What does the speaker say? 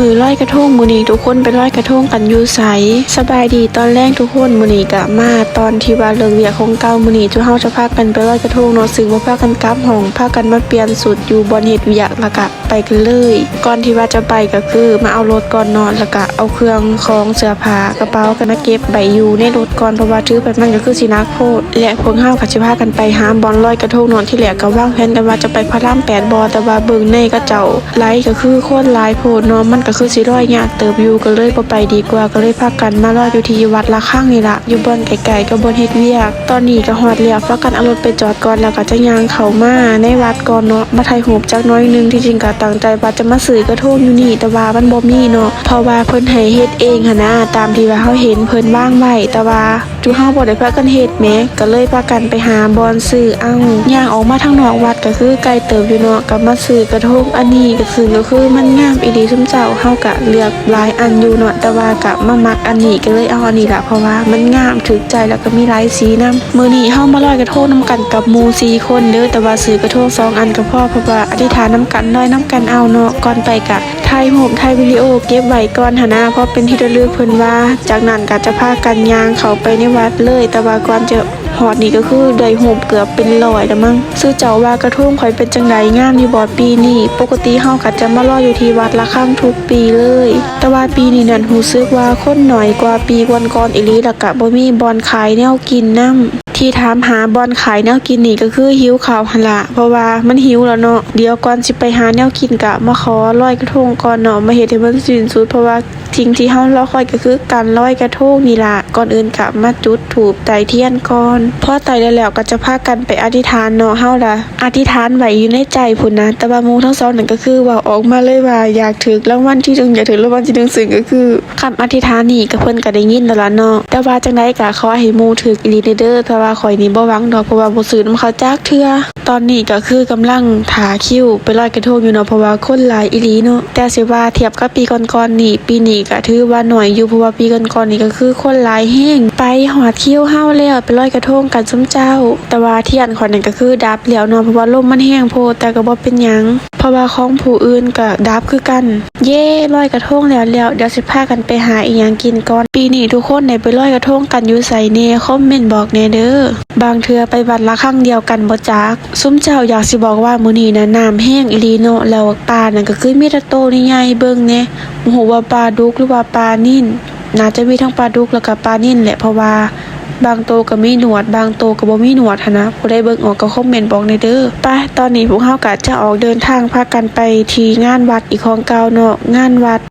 ມື້ລອຍກະທົງມື້ນີ້ ທຸກຄົນໄປລອຍກະທົງກັນຢູ່ໃສ? ສະບາຍດີຕອນແລງທຸກຄົນ, ມື້ນີ້ກະມາຕອນທີ່ວ່າເລີກວຽກຂອງເກົ່າ. ມື້ນີ້ຈຸເຮົາຈະພາກັນໄປລອຍກະທົງເນາະ, ຊຶ່ງບໍ່ພາກັນກັບຫ້ອງ, ພາກັນມາປ່ຽນຊຸດຢູ່ບ່ອນເຮັດວຽກ ແລ້ວກະໄປກັນເລີຍ. ກ່ອນທີ່ວ່າຈະໄປກະຄືມາເອົາລົດກ່ອນເນາະ, ແລ້ວກະເອົາເຄື່ອງຂອງເສື້ອຜ້າ ກະເປົາກັນມາເກັບໄວ້ຢູ່ໃນລົດກ່ອນ, ເພາະວ່າຖືໄປມັນກະຄືຊິໜັກໂພດ. ແລະພວກເຮົາກະຊິພາກັນໄປຫາບ່ອນລອຍກະທົງເນາະ. ທີແລກກະວາງແຜນກັນວ່າຈະໄປພະລາມແປດບໍ, ແຕ່ວ່າເບິ່ງໃນເຂົາເຈົ້າ ໄລກະຄືຄົນຫຼາຍໂພດເນາະ, ມັນກະຄືຊິລອຍຍາກເຕີບຢູ່, ກະເລີຍບໍ່ໄປດີກວ່າ, ກະເລີຍພາກັນມາລອຍຢູ່ທີ່ວັດລະຄັງນີ້ລະ, ຢູ່ບ່ອນໃກ້ໆກັບບ່ອນເຮັດວຽກ. ຕອນນີ້ກະຮອດແລ້ວ, ພາກັນເອົາລົດໄປຈອດກ່ອນ ແລ້ວກະຈະຍ່າງເຂົ້າມາໃນວັດກ່ອນເນາະ, ມາຖ່າຍຮູບຈັກໜ້ອຍໜຶ່ງ. ທີ່ຈິງກະຕັ້ງໃຈວ່າຈະມາຊື້ກະທົງຢູ່ນີ້, ແຕ່ວ່າມັນບໍ່ມີເນາະ, ເພາະວ່າເພິ່ນໃຫ້ເຮັດເອງຫັ້ນນາ, ຕາມທີ່ວ່າເຮົາເຫັນເພິ່ນວາງໄວ້, ແຕ່ວ່າ ຈຸເຮົາບໍ່ໄດ້ພາກັນເຮັດແໝ, ກະເລີຍພາກັນໄປຫາບ່ອນຊື້ເອົາ. ຍ່າງອອກມາທາງນອກວັດກະຄືໄກເຕີບຢູ່ເນາະ, ກະມາຊື້ກະທົງອັນນີ້, ກະຄື ກະຄືມັນງາມອີ່ຫຼີ. ຊຸມເຈົ້າເຮົາກະເລືອກຫຼາຍອັນຢູ່ເນາະ, ແຕ່ວ່າກະມາມັກອັນນີ້, ກະເລີຍເອົາອັນນີ້ລະ, ເພາະວ່າມັນງາມຖືກໃຈ ແລ້ວກະມີຫຼາຍສີນຳ. ມື້ນີ້ເຮົາມາລອຍກະທົງນຳກັນກັບໝູ່ສີ່ຄົນເດີ, ແຕ່ວ່າຊື້ກະທົງສອງອັນກະພໍ, ເພາະວ່າອະທິຖານນຳກັນ, ລອຍນຳກັນເອົາເນາະ. ກ່ອນໄປກະ ຖ່າຍຮູບຖ່າຍວິດີໂອເກັບໄວ້ກ່ອນຫັ້ນນາ ເພາະເປັນທີ່ລະລຶກເພິ່ນວ່າ. ຈາກນັ້ນກະຈະພາກັນຍ່າງເຂົ້າໄປໃນວັດເລີຍ, ແຕ່ວ່າກ່ອນຈະຮອດນີ້ກະຄືໄດ້ຮູບເກືອບເປັນຮ້ອຍລະມັງ. ຊື່ເຈົ້າວ່າກະທົງຂ້ອຍເປັນຈັ່ງໃດ, ງາມຢູ່ບໍ່ປີນີ້? ປົກກະຕິເຮົາກະຈະມາລອຍຢູ່ທີ່ວັດລະຄັງທຸກປີເລີຍ, ແຕ່ວ່າປີນີ້ນັ້ນຮູ້ສຶກວ່າຄົນໜ້ອຍກວ່າປີກ່ອນໆອີ່ຫຼີ, ແລ້ວກະບໍ່ມີບ່ອນຂາຍແນວກິນນຳ. ທີ່ຖາມຫາບ່ອນຂາຍແນວກິນນີ້ກະຄືຫິວເຂົ້າຫັ້ນລະ, ເພາະວ່າມັນຫິວແລ້ວເນາະ. ດຽວກ່ອນຊິໄປຫາແນວກິນກະມາຂໍລອຍກະທົງກ່ອນເນາະ, ມາເຮັດໃຫ້ມັນສິ້ນສຸດ, ເພາະວ່າສິ່ງທີ່ເຮົາລໍຄອຍກະຄືການລອຍກະທົງນີ້ລະ. ກ່ອນອື່ນກະມາຈຸດທູບໄຕ້ທຽນກ່ອນ, ພໍໄຕ້ແລ້ວໆກະຈະພາກັນໄປອະທິຖານເນາະ. ເຮົາລະອະທິຖານໄວ້ຢູ່ໃນໃຈພຸ້ນນະ, ແຕ່ວ່າໝູ່ທັງສອງນັ້ນກະຄືເວົ້າອອກມາເລີຍວ່າຢາກຖືກລາງວັນທີໜຶ່ງ, ຢາກຖືກລາງວັນທີໜຶ່ງ, ຊຶ່ງກະຄື ຄຳອະທິຖານນີ້ກະເພິ່ນກະໄດ້ຍິນແລ້ວລະເນາະ, ແຕ່ວ່າຈັ່ງໃດກະຂໍໃຫ້ໝູ່ຖືກອີ່ຫຼີແດ່ເດີ, ແຕ່ວ່າຂ້ອຍນີ້ບໍ່ຫວັງດອກ, ເພາະວ່າບໍ່ຊື້ນຳເຂົາຈັກເທື່ອ. ຕອນນີ້ກະຄືກຳລັງຖ້າຄິວໄປລອຍກະທົງຢູ່ເນາະ, ເພາະວ່າຄົນຫຼາຍອີ່ຫຼີເນາະ. ແຕ່ຊິວ່າທຽບກັບປີກ່ອນໆນີ້, ປີນີ້ກະຖືວ່າໜ້ອຍຢູ່, ເພາະວ່າປີກ່ອນໆນີ້ກະຄືຄົນຫຼາຍແຮງ. ໄປຮອດຄິວເຮົາແລ້ວ, ໄປລອຍກະທົງກັນຊຸມເຈົ້າ. ແຕ່ວ່າທຽນຂ້ອຍນັ້ນກະຄືດັບແລ້ວເນາະ, ເພາະວ່າລົມມັນແຮງໂພດ, ແຕ່ກະບໍ່ເປັນຫຍັງ. ເພາະວ່າຂອງຜູ້ອື່ນກະດັບຄືກັນ. ເຢ້ ລອຍກະທົງແລ້ວແລ້ວ, ດຽວຊິພາກັນໄປຫາອີ່ຫຍັງກິນກ່ອນ. ປີນີ້ທຸກຄົນໄດ້ໄປລອຍກະທົງກັນຢູ່ໃສແດ່? ຄອມເມັນບອກແດ່ເດີ. ບາງເທື່ອໄປວັດລະຄັງດຽວກັນບໍ່ຈັກ. ຊຸມເຈົ້າ ຢາກຊິບອກວ່າມື້ນີ້ນະ ນ້ຳແຮງອີ່ຫຼີເນາະ, ແລ້ວປານັ້ນກະຄືມີແຕ່ໂຕໃຫຍ່ໆ. ເບິ່ງແດ່, ບໍ່ຮູ້ວ່າປາດຸກ ຫຼືວ່າປານິນ. ໜ້າຈະມີທັງປາດຸກ ແລ້ວກະປານິນແຫຼະ, ເພາະວ່າ ບາງໂຕກະມີໜວດ, ບາງໂຕກະບໍ່ມີໜວດຫັ້ນນະ. ຜູ້ໃດເບິ່ງອອກກະຄອມເມັນບອກແດ່ເດີ. ໄປ, ຕອນນີ້ພວກເຮົາກະຈະອອກເດີນທາງພາກັນໄປທີ່ງານວັດອີກຂອງເກົ່າເນາະ, ງານວັດ